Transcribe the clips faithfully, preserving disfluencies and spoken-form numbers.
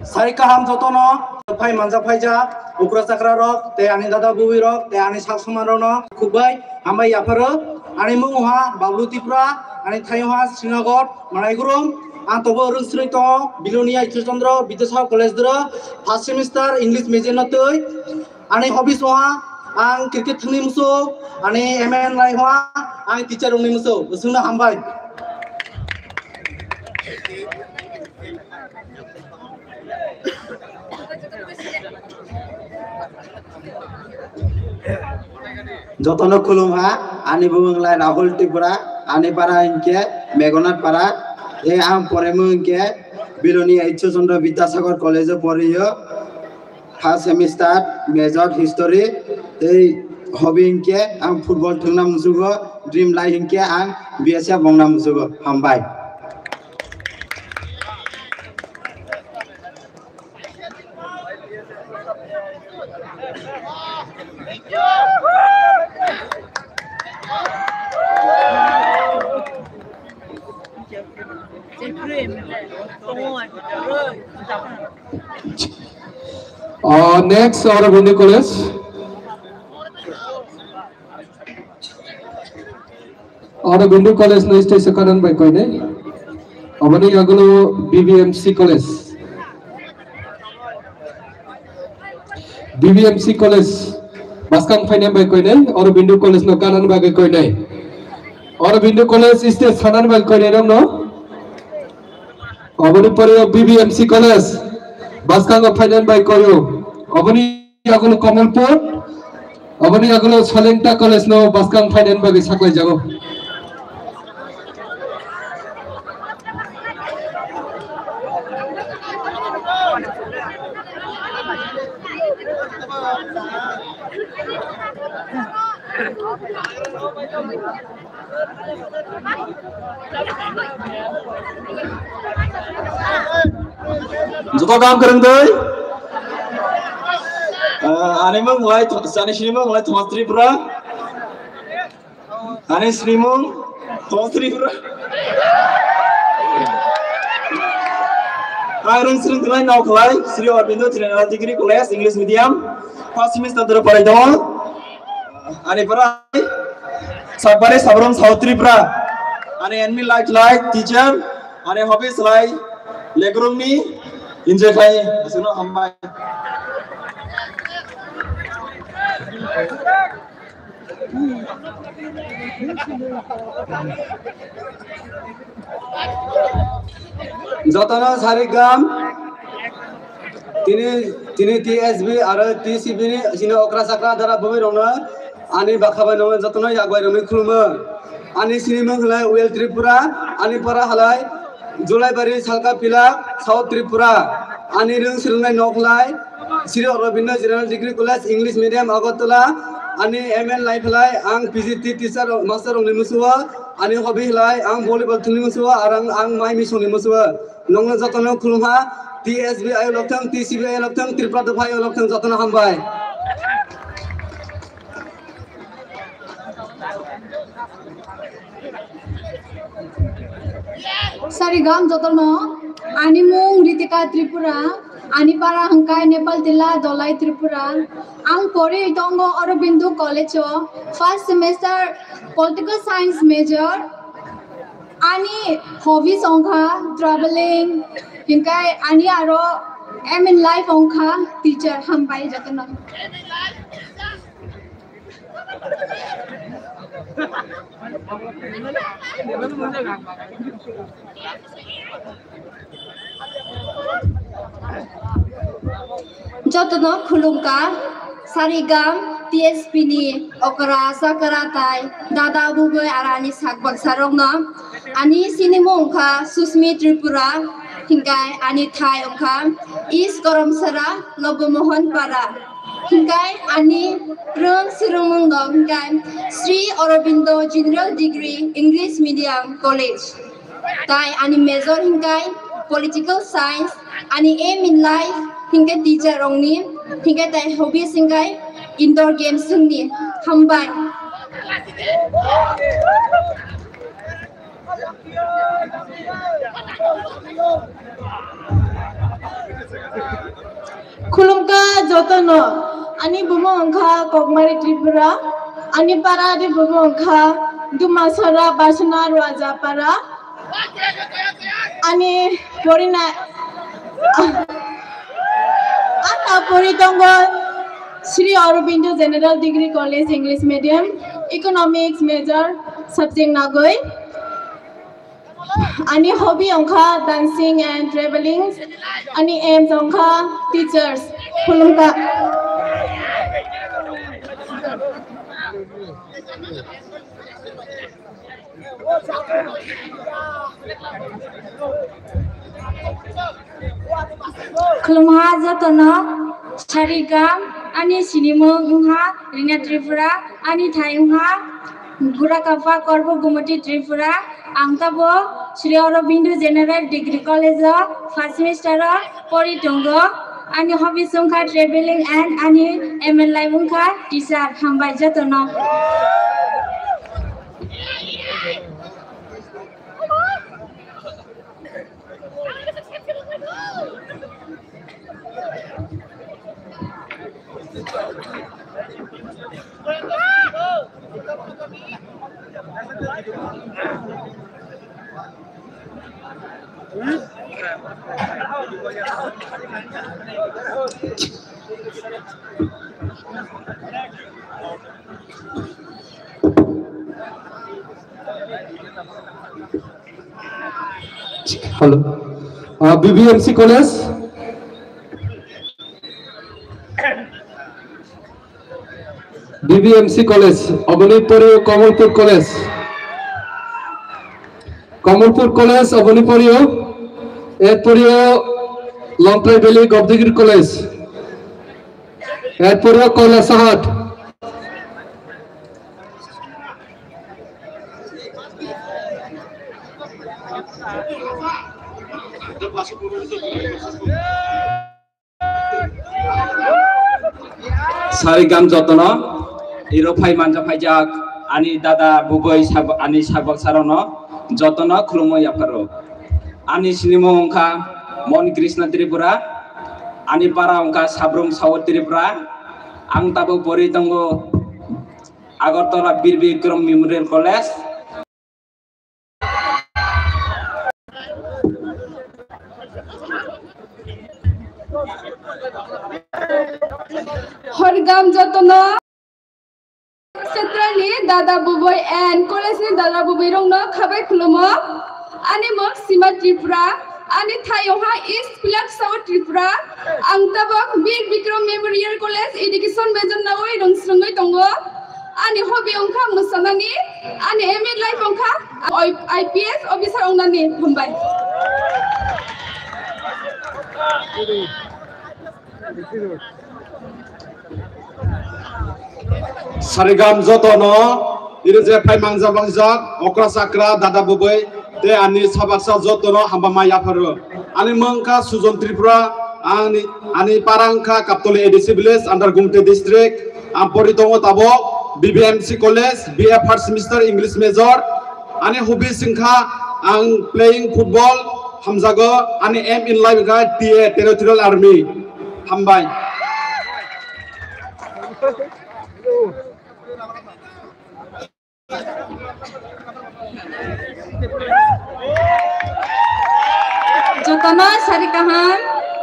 Sari kaham jotono phai manja phaijak ukra chakra rok tei ani dada bubui rok tei ani sak soman rok no khukbai hambai yapharo. Ani mung ha Bablu Tripura, ani thaio ha Srinagar, Manaigurum. Ang tobo rwng srwi tongo Bilonia Ishwar Chandra Vidyasagar College dura first semester English major no twi. Ani hobbies wngkha ang cricket thwngwi muchung, ani M N lai wngkha ang teacher wngwi muchung. Bwswkno hambai. Jotono khulum ha, ani bumung lai Rahul Tripura, ani para hinkhe Meghnath para, e ang poremo hinkhe Bilonia Ishwar Chandra Vidyasagar College o poriyo. First semester major history tei hobby hinkhe ang football thwngna muchugo, dream lai hinkhe ang B S F wngna muchugo. Hambai. Uh, next, Aurobindo College. Aurobindo College no stage kanan bai koinai. Oboni yagulo B B M C College. B B M C College baskang phainai bai koinai, Aurobindo College no kanan bai koinai. Aurobindo College stage sanan bai koinai rok no. Oboni pore B B M C College baskango phainai bai koyo. Oboni yagulo Kamalpur, oboni yagulo Salengta College no baskang phainani bagwi saklaijago. Joto kam kwrwng twi. Ah, ani mung lai, ani sini mung lai Thomas Tripura. Ani sini mung Thomas Tripura. Ang rwng swrwng twnai nokhlai Sri Aurobindo General Degree College English Medium. First semester doro parai tongo. Ani pora Sakbari Sabrum South Tripura. Ani enemy like like teacher. Ani hobbies lai legrumni enjoy khai. Aswkno hambai. Jotono sari gam. Tini, tini T S B aro T C B ni sini okra sakra dara bumi rokno ani bakha bai no jotono yak bai romwi khulumo. Ani sini mung halai Well Tripura, ani para halai Julaibari Salka Pila South Tripura, ani rwng swrwngnai nok halai Sri Aurobindo General Degree College English Medium Agartala, ani M N lai halai ang P G T teacher master rokni musuo, ani hobby halai ang volleyball thwngni musuo, arang ang mai misongni musuo. Nongno jotono khulumha, T S B ayolok thang, T C B ayolok thang, Tripura dopha ayolok thang, jotono hambai. Sarigam jotono, ani mung Ritika Tripura, ani para hwnkhe Nepal Tilla Dolai Tripura. Ang pori tongo Aurobindo College o, first semester political science major. Ani hobbies wngkha traveling, hinkai ani aro aim in life wngkha teacher, hambai jotono. Jotono khulumkha, Sarigam T S P ni okra, chakra tai dada bubui aro ani sak baksa rokno. Ani sinimung wngkha Susmi Tripura, hinkai ani thai wngkha East Karamsara Lobomohon Para, hinkai ani rwng swrwngmung dong hinkai Sri Aurobindo General Degree English Medium College. Tai ani major hinkai political science, ani aim in life hinkai teacher rokni, hinkai tai hobbies hinkai indoor games wngni. Hambai. Jotono, ani bumung wngkha Kokmari Tripura, ani para ni bumung wngkha Dumasora Basuna Ruaja para, ani porina, ang ta pori tongo Sri Aurobindo General Degree College English Medium, Economics major subject nagwi. Ani hobby wngkha dancing and traveling. Ani aims wngkha teachers. Khulumkha. Khulumkha jotono, Sarigam, ani sinimung wngkha Rina Tripura, ani thai wngkha Gurakapa Korbo Gumoti Tripura. Ang tabuk Sri Aurobindo General Degree College o first semester o pori tongo. Ani hobbies wngkha traveling and ani aim in life wngkha teacher. Hambai jotono. Hello. Uh, B B M C College. B B M C College, oboni poriyo Kamalpur College. Kamalpur College, oboni poriyo, er poriyo Longtrai Valley Govt Degree College. Er poriyo Koilasahat. Sarigam jotono, iro phai manja phaijak, ani dada bubui sab-, ani sabak sarono jotono khulumwi yapharo. Ani sinimung wngkha Mon Krishna Tripura, ani para wngkha Sabrum South Tripura, ang tabuk pori tongo Agartala Bir Bikram Memorial College. Horgam jotono Central ni dada bubui and college ni dada bubui rokno khabai khulumo. Ani mung Sima Tripura, ani thayungha East Pilak South Tripura, ang tabok Bir Bikram Memorial College Education major nawi rung srungwi tongo. Ani hobby wngkha mwsanani, ani aim in life wngkha I P S officer wngnani. Hambai. Sarigam jotono, iri je phai mangja mangjak, okra chakra, dada bubui, tei ani sabaksa jotono hamba mai yapharo. Ani mung wngkha Sujon Tripura, ani, ani para wngkha Kaptoli A D C village under Gumti district. Ang pori tongo tabok B B M C college, B A first semester English major. Ani hobbies wngkha ang playing football, hamjago, ani aim in life wngkha T A, Territorial Army. Hambai. Jotono sari kaham,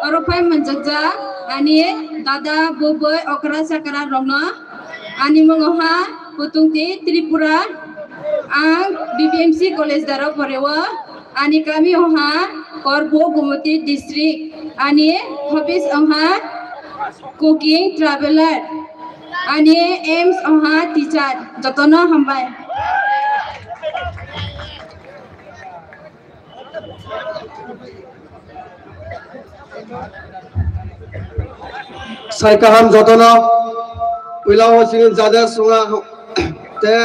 oro phai manjakjak ani dada, bubui, okra, chakra rokno. Ani mung wngkha Putungti Tripura, ang B B M C college daro poreo, ani kami wngkha Korbo Gumoti district, ani hobbies wngkha cooking, traveler, ani aims wngkha teacher. Jotono hambai. Sai kaham jotono, puila o sini jade sunga te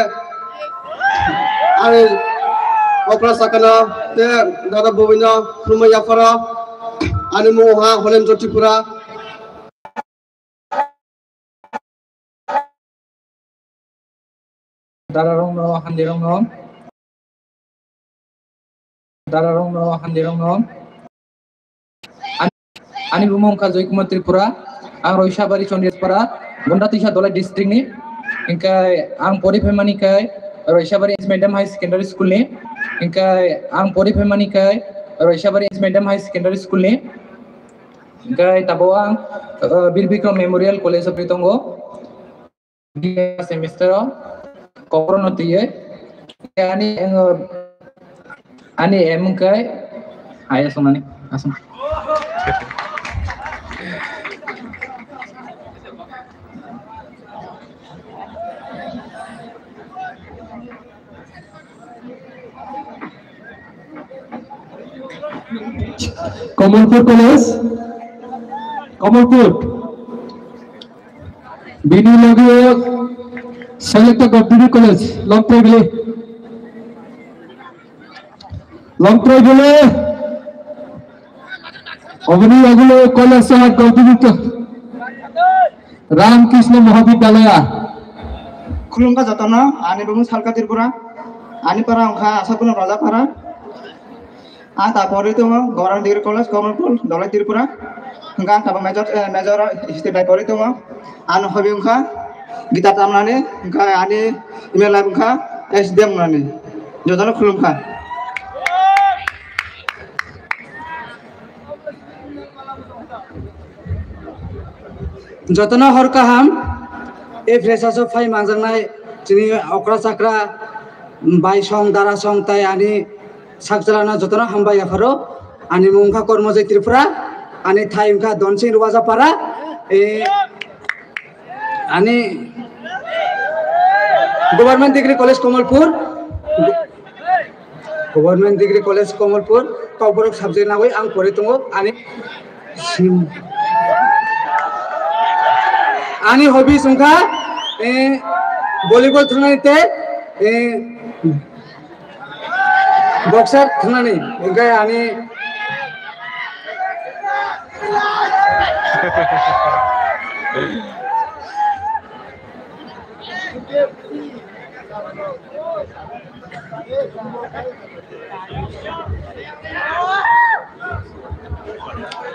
ani okra sakana te dada bubino khulumwi yapharo. Ani mung wngkha Holenjo Tripura. Dararokno, hamdirokno. Dararokno, hamdirokno. Ani, ani bumung wngkha Joy Kumar Tripura. Ang Roisabari Chondipara, Gundatuisa Dholai district ni. Hingkai ang pori phaimani kai Roisabari English Medium High Secondary School ni. Hingkai ang pori phaimani kai Roisabari English Medium High Secondary School ni. Hingkai tabo ang, uh, Bir Bikram Memorial College of Ritongo. Semester o kokrono twiwi ani, ani em wngkha ayasongmani asong. Kamalpur College, Kamalpur. Bini loge Selekta Govt Degree College, Longtrai Valley. Longtrai Valley. Obini loge Kailasahar Govt Degree Co-, Ram Krishna Mahavidyalaya. Khulumkha jotono, ani bumung Salka Tripura, ani para wngkha Asapuna Raja para. Ang ta pori tongo Government Degree College, Kamalpur, Dholai Tripura. Hingkha ang tabuk major, eh, major history bai pori tongo. Ano hobby wngkha guitar tamnani, hingkha ani email life wngkha S D M wngnani. Jotono khulumkha. Jotono hor kaham, e freshers o phai manjaknai chini okra chakra, bai song, dara song tai ani sakchalano jotono hambai yapharo. Ani mung wngkha Kormojoi Tripura, ani thai wngkha Donsing Ruwajapara, e, ani Government Degree College Kamalpur, Government Degree College Kamalpur, Kokborok subject nagwi ang pori tongo. Ani, ani hobbies wngkha, eh, volleyball thwngnani tei, eh, boxer thwngnani. Hingkhe ani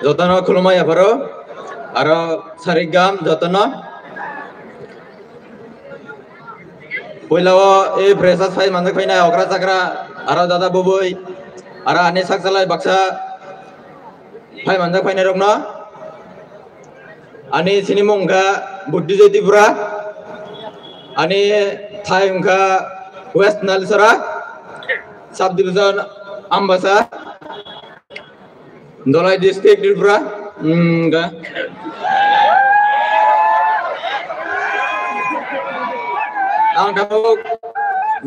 Jotono khulumma yapharo, aro sarigam jotono. Puila o e freshers phai manjak phainai okra chakra, aro dada bubui, aro ani sak salai baksa phai manjak phainai rokno. Ani sinimung wngkha Buddhijay Tripura, ani thai wngkha West Nalisara, sub division Ambasa, Dholai district Tripura. Hmm, wngkha. Ang tabuk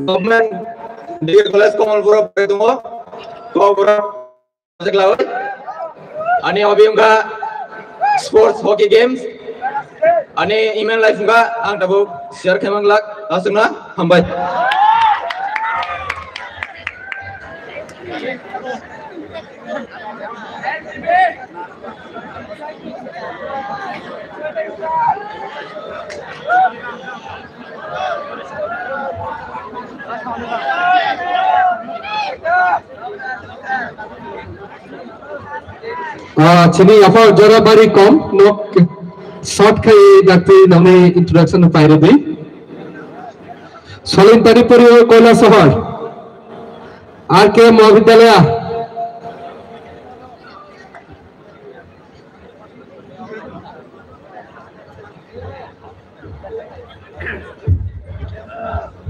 Government Degree College Kamalpur o phai tongo. Kamalpur o Ani hobby wngkha sports, hockey games. Ani email life wngkha ang tabuk share khaimang lak, aswkno hambai. Ah, chini yaphar jora bari kom, nok short khai dakti nokni introduction no pairidi. Solin Tari Pori o Kailasahar, R K Mahavidyalaya.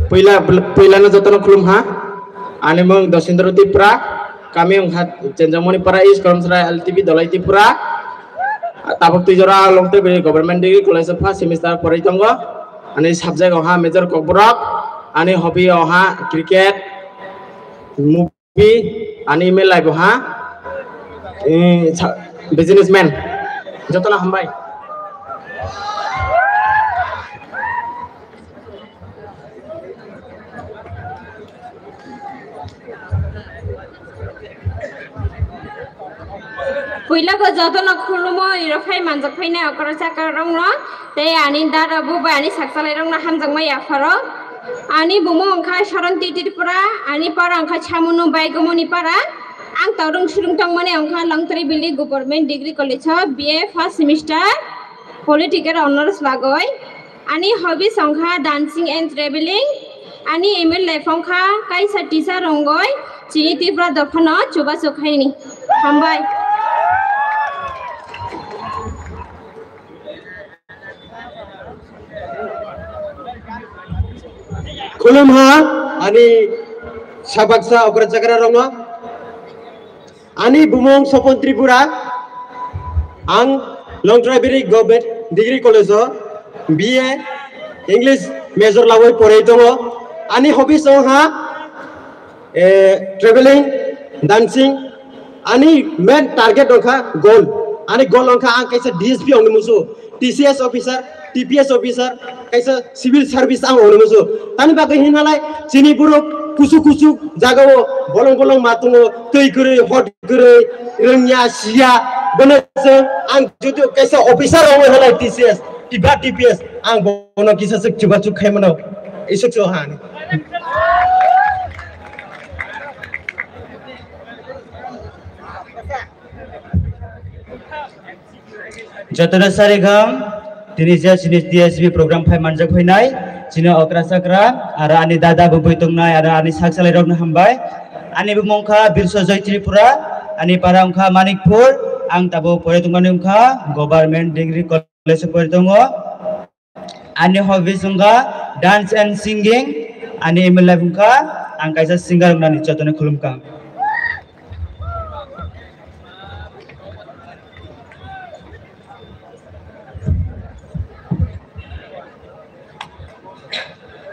Puila, puilano jotono khulum ha. Ani mung Dosindro Tripura, kami wngkha Chenjamoni Para East, Koromsrai L T P, Dholai Tripura. Tabuk twijora Longtwi Government Degree College o first semester porwi tongo. Ani subject oha major Kokborok, ani hobby oha cricket, movie, ani email life oha, eh, sa-, businessman. Jotono hambai. Puila bo jotono khulumo, iro phai manjak phainai okra chakra rokno, tei ani dada bubai ani sakchalai rokno hamjakma yapharo. Ani bumung wngkha Saranti Tripura, ani para wngkha Chamunu Baigomoni para. Ang torung surung tongmani wngkha Longtrai Valley Government Degree College o B A first semester. Political Honours bagwi. Ani hobbies wngkha dancing and traveling. Ani aim in life wngkha kaisa teacher wngwi chini Tripura dophano chubachu khaini. Hambai. Khulumha ani sabaksa okra chakra rokno. Ani bumung Sopon Tripura, ang Longtraibiri Government Degree College o B A English major lawoi porai tongo. Ani hobbies wngkha, eh, traveling, dancing. Ani main target wngkha goal. Ani goal wngkha ang kaisa D S P wngni musu. T C S officer, T P S officer, kaisa civil service ang wngni musu. Tani bagwi hinhalai chini borok kuchuk kuchuk jagao bolong bolong ma tongo, twi kwrwi, hot kwrwi, rwngya, siya, bono chwng ang jodi kaisa officer wngwi halai T C S, T P S, T P S, ang bono kisa swk chubachu khai mano, isuk so hani. Jotono sarikam, tini je chini T S B program phai manjak phainai, chini okra chakra, aro ani dada bwbwi tongnai, aro ani sak salai rokno hambai. Ani bumung kha Birsojoy Tripura, ani para wngkha Manikpur, ang tabuk pore tongmani wngkha Government Degree College o pore tongo. Ani hobbies wngkha dance and singing, ani aim in life wngkha ang kaisa singer wngnani, jotono khulumkha.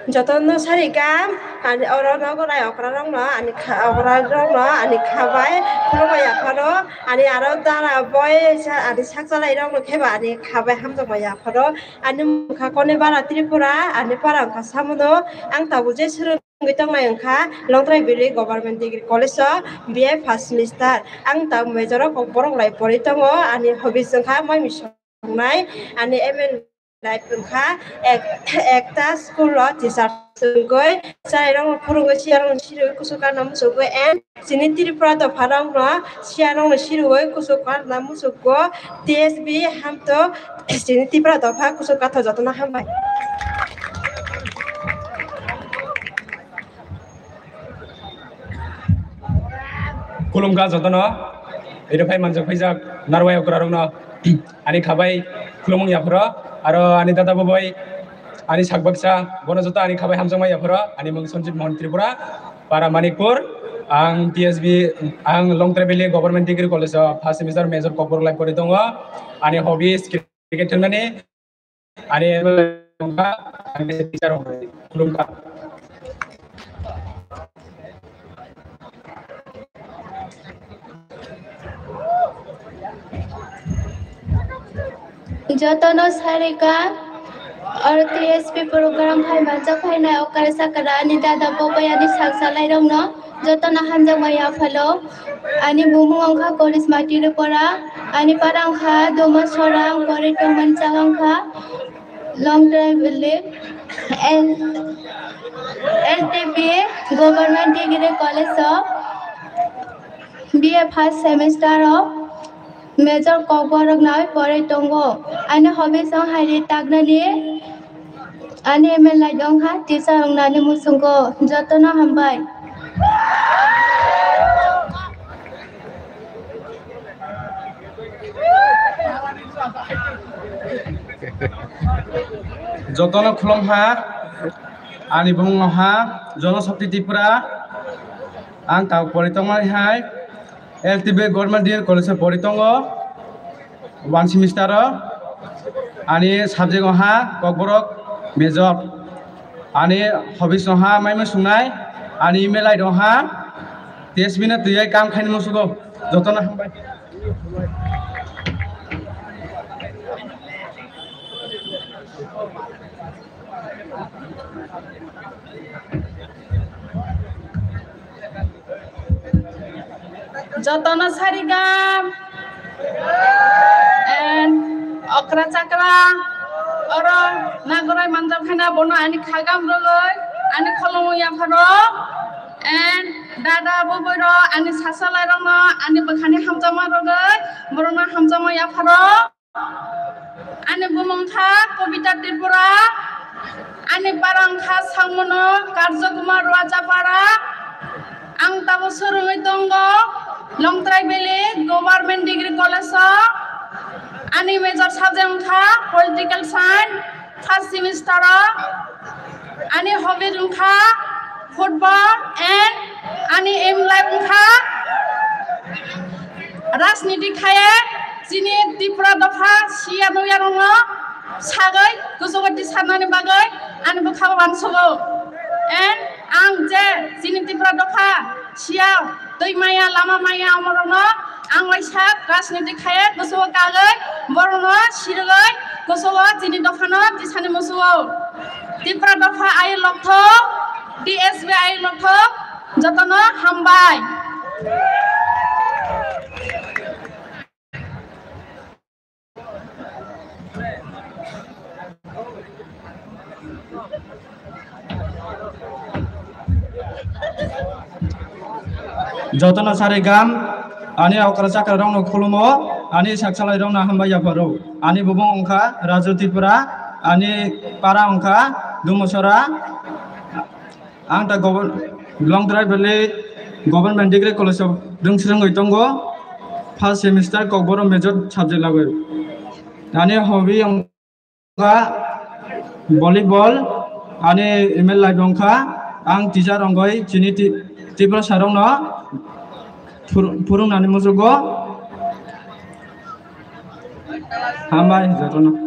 Jotono sarikam, ani oro nogo nai okra rokno, ani kha-, okra rokno, ani khabai khulumui yapharo, ani aro dara boi sa-, ani sak salai rokno kheba ani khabai hamjakma yapharo. Ani mung kha Konibara Tripura, ani para wngkha Samudo, ang tabuk je swrwngwi tongnai wngkha Longtrai Valley Government Degree College o B A first semester. Ang tabuk major o Kokborok lai pori tongo, ani hobbies wngkha moi misongnai, ani aim in life wngkha ek-, ekta school o teacher wngwi chwrairokno phurwngwi, siyarokno sirwi, kuchuk karna muchungwi, and chini Tripura dopharokno siyarokno sirwi kuchuk karna muchungo. T S B hamto chini Tripura dopha kuchuk kathok, jotono hambai. Khulumkha jotono, iro phai manjak phaijak narwai okra rokno ani khabai khulumung yapharo, aro ani dada boboi, ani sak baksa, bono joto ani khabai hamjakma yapharo, ani mung Sanjit Mohan Tripura, para Manikpur, ang T S B, ang Longtrai Valley Government Degree College o first semester major Kokborok lai pori tongo, ani hobbies cricket thwngmani, ani wngkha, ani teacher wngkha. Khulumkha. Jotono sarikha, oro T S P program phai manjak phainai okra chakra ani dada boboi ani sak salai rokno jotono hamjakma yaphalo. Ani bumung wngkha Korisma Tripura, ani para wngkha Duma Sorang, pori tongmani jaga wngkha Longtrai Valley L T B Government Degree College o B A first semester o major Kokborok nai pori tongo. Ani hobbies wng hai ri taknani. Ani aim in life wngkha teacher wngnani muchungo. Jotono hambai. Jotono khulumkha, ani bumung wngkha Jono Shakti Tripura, ang tabuk pori tongmani hai. L T B Government Degree College o pori tongo, one semester o. Ani subject wngkha Kokborok major. Ani hobbies wngkha mai mui sungnai. Ani aim in life wngkha T S B no twiwi kam khaini musugo. Jotono hambai. Jotono sarigam and okra chakra oro nagorai manjak khaina bono ani khagam rogoi, ani kholomung yapharo and dada boboi rok, ani sasalai rokno ani bwkhani hamjakma rogoi, borokno hamjakma yapharo. Ani bumung kha Kobita Tripura, ani para wngkha Sangmono Karjo Kumar Rajapara. Ang tabuk swrwngwi tongo Longtrai Valley Government Degree College o. Ani major subject wngkha Political Science, first semester o. Ani hobby wngkha football and ani aim life wngkha rajniti khaye chini Tripura dopha siya nuyarokno sagwi kuchugo tisarnani bagwi ani bwkhao uansugo. And ang je chini Tripura dopha siya twi maya, lama maya, omorokno ang waisa rajniti khaye kuchugo kagwi borokno sirigwi kuchugo chini dophano tisani musugo. Tripura dopha ayuk lokthok, T S B ayuk lokthok, jotono hambai. Jotono sarigam, ani okra chakra rokno khulumo, ani saksalai rokno hambai yapharo. Ani bumung wngkha Raju Tripura, ani para wngkha Dumusora. Ang ta govern-, Longtrai Valley Government Degree College o rwng swrwngwi tongo, first semester Kokborok major subject lagwi. Ani hobby wngkha volleyball, ani aim life wngkha ang teacher wngwi chini Ti-, Tripura sir rokno phuru-, phurungnani muchugo. Hambai jotono.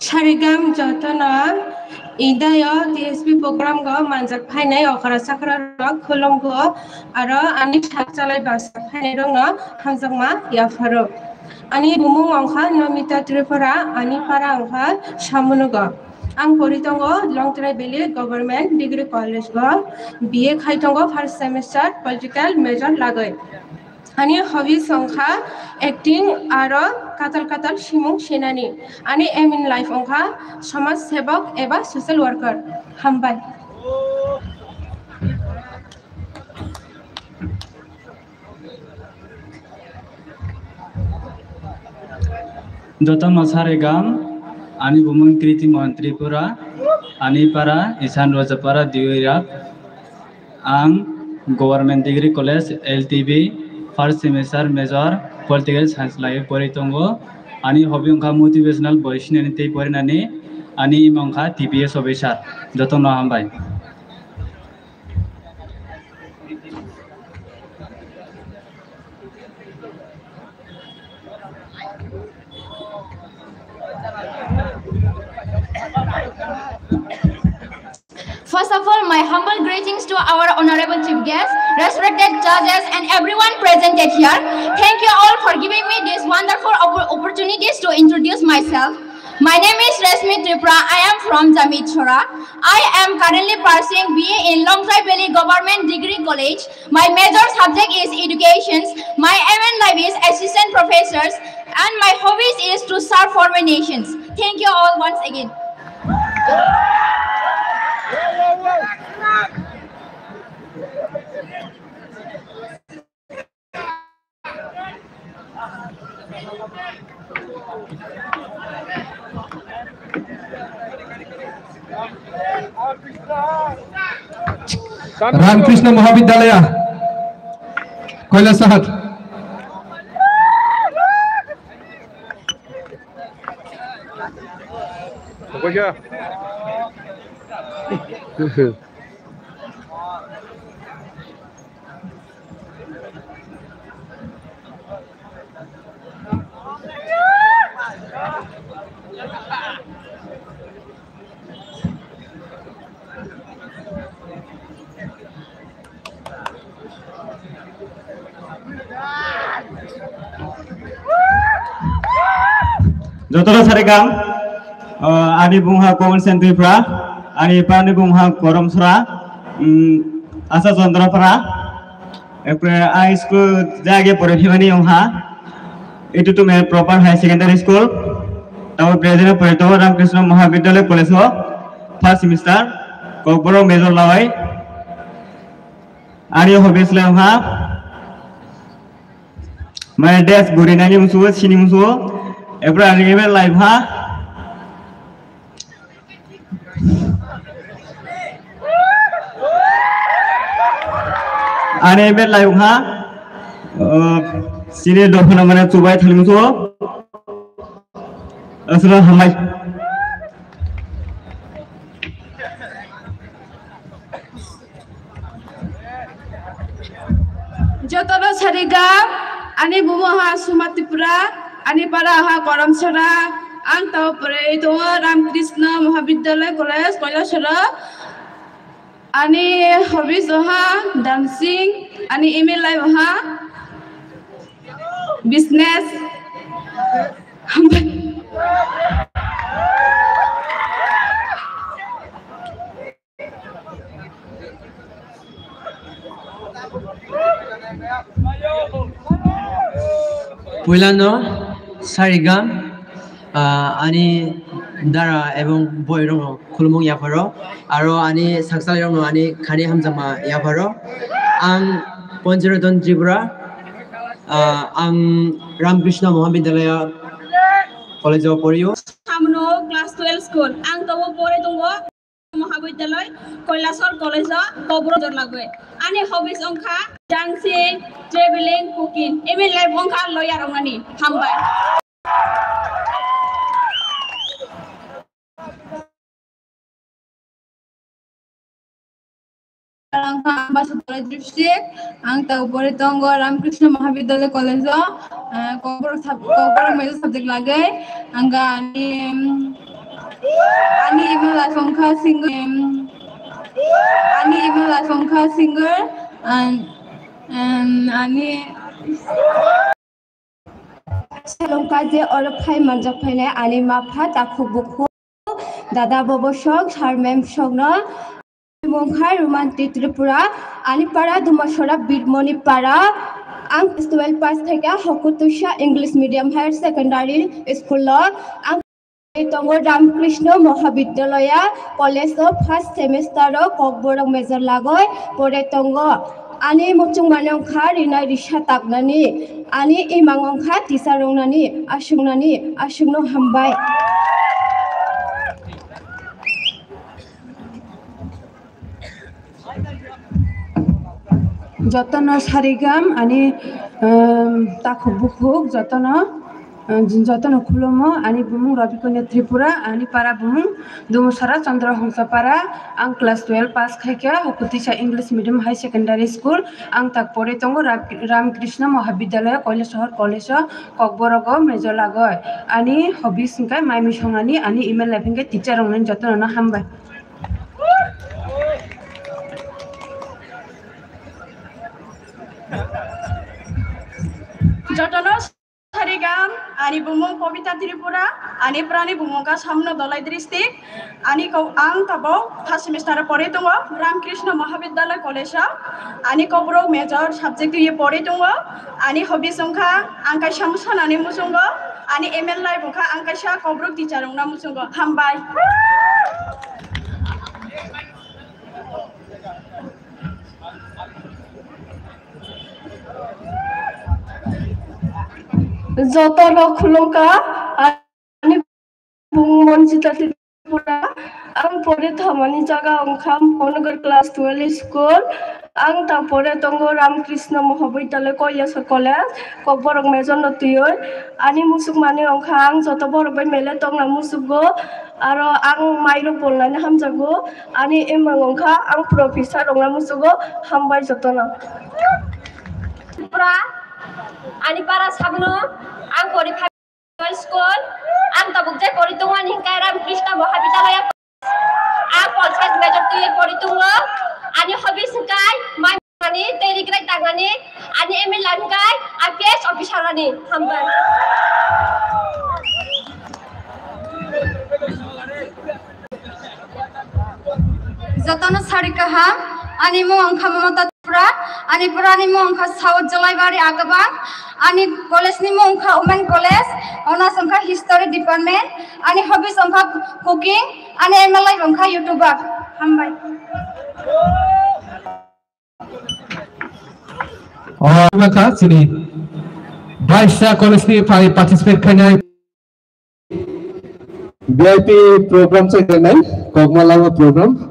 Sarigam jotono Idayo T S P program go manjak phainai okra chakra rok khulumgo aro ani sak chalai basa phainai rokno hamjakma yapharo. Ani bumung wngkha Nomita Tripura, ani para wngkha Samunugo. Ang pori tongo Longtrai Valley Government Degree College go, B A khai tongo first semester political major lagwi. Ani hobbies wngkha acting aro katal katal simung sinani. Ani aim in life wngkha samaj sebok eba social worker. Hambai. Jotono sarigam, ani bumung Kriti Mohan Tripura, ani para Isan Rojapara Diwirak, ang Government Degree College L T B first semester major political science lai pori tongo, ani hobby wngkha motivational boi sinani tei porinani, ani aim wngkha T P S officer, jotono hambai. First of all, my humble greetings to our honorable chief guests, respected judges, and everyone presented here. Thank you all for giving me these wonderful oppor-, opportunities to introduce myself. My name is Rashmi Tripura. I am from Jamit Chora. I am currently pursuing B A in Longtrai Valley Government Degree College. My major subject is education. My aim in life is assistant professors, and my hobbies is to serve for my nations. Thank you all once again. Ramkrishna Mahavidyalaya, Kailasahar. Jotono sarigam, ah, ani bumung ha Komon Sen Tripura, ani parani bumung ha Koromsra, um, Asa Chandrapara. Erpore ang school jage pore phimani wngkha, itu tume proper high secondary school, tabo present pore tongo Ramakrishna Mahavidyalaya college o first semester. Kokborok major lawai. Ani hobbies le ha. Mane dress guri nani musugo, sini musugo. Epra ani ebe life ha. Ani ebe life ha. Uh, sini dophano mane chubai thani musugo. Asra hamai. Jotono sarigam, ani bumo ha Suma Tripura, ani para ha Koramsara, ang tao pore tongo Ramkrishna Mahavidyalaya College, Koilasora, ani hobbies ha dancing, ani aim in life ha business. Puilano sarigam, ah, ani dara ebong boirokno khulumung yapharo, aro ani saksalirokno ani khani hamjakma yapharo. Ang Ponchiraton Tripura, ah, ang Ramkrishna Mahavidyalaya College o porio. Samno class twelve school. Ang tobo pore tongo. Mahavidyalay, Kailasor College o Kokborok major lagwi. Ani hobbies wngkha dancing, traveling, cooking. Aim in life wngkha lawyer wngnani. Hambai. Ang kha Ambasa District, ang tau pore tongo Ramakrishna Mahavidyalaya College o, ah, Kokborok sub-, Kokborok major subject lagwi, ang ani, ani aim in life wngkha singer, ani aim in life wngkha singer, and, and ani Salongka je oro phai manjak phainai ani mapha takhuk bukhuk, dada bobo sok, sir ma'am sokno. Mungkha Romantic Tripura, ani para Dumasora Birmoni para. Ang class twelve pass khaikha Hokutusa English Medium Higher Secondary School o. Ang tongo Ramakrishna Mahavidyalaya College o first semester o Kokborok major lagoi pore tongo. Ani muchungmani wngkha rinai risa taknani, ani imang wngkha teacher wngnani, aswknani, aswkno hambai. Jotono sarigam ani, um, takhuk bukhuk jotono, um, jotono khulumo. Ani bumung Rabi Kanya Tripura, ani para bumung Dumusara Chandra Hongsa para. Ang class twelve pass khaikha Hokutisa English Medium High Secondary School. Ang tak pore tongo Ram-, Ramakrishna Mahavidyalaya Kailasahar College o Kokborok o major lagoi. Ani hobbies hwnkhe mai mui songnani, ani aim in life hwnkhe teacher wngnani. Jotono no hambai. Jotono sarigam, ani bumung Kobita Tripura, ani prani bumung ka Samno Dolai District, ani kau ang tabok first semester pore tongo Ramakrishna Mahavidyalaya College o, ani Kokborok major subject ye pore tongo, ani hobbies wngkha ang kaisa musanani muchungo, ani aim in life wngkha ang kaisa Kokborok teacher wngna muchungo. Hambai. Jotono khulumkha, ani bumung Monjita Tripura, ang pore thomani jaga wngkha Monogar class twelve school, ang ta pore tongo Ramakrishna Mahavidyalaya Koilasor College, Kokborok major no twiwi, ani muchukmani wngkha ang joto borok bai mele tongna muchugo, aro ang mairok bolnani hamjago. Ani imang wngkha ang professor wngna muchugo, hambai jotono. Tripura, ani para Samno, ang pori five school, ang tabuk jai pori tongmani hwnkhe Ramakrishna Mahavidyalaya, ang politics major twi pori tongo, ani hobbies hwnkhe mai Ani tei rikrai tangnani, ani aim in life hwnkhe I P S officer ani. Hambai. Jotono sari kaham, ani mung wngkha Mamata Tripura, ani pura ani mung wngkha South Jolaibari Agabang, ani college ni mung wngkha Women College, honours wngkha History Department, ani hobbies wngkha cooking, ani aim in life wngkha YouTuber. Hambai. O, wngkha chini Baisha College ni pai participate khainai. V I P program se khainai, kokma lama program.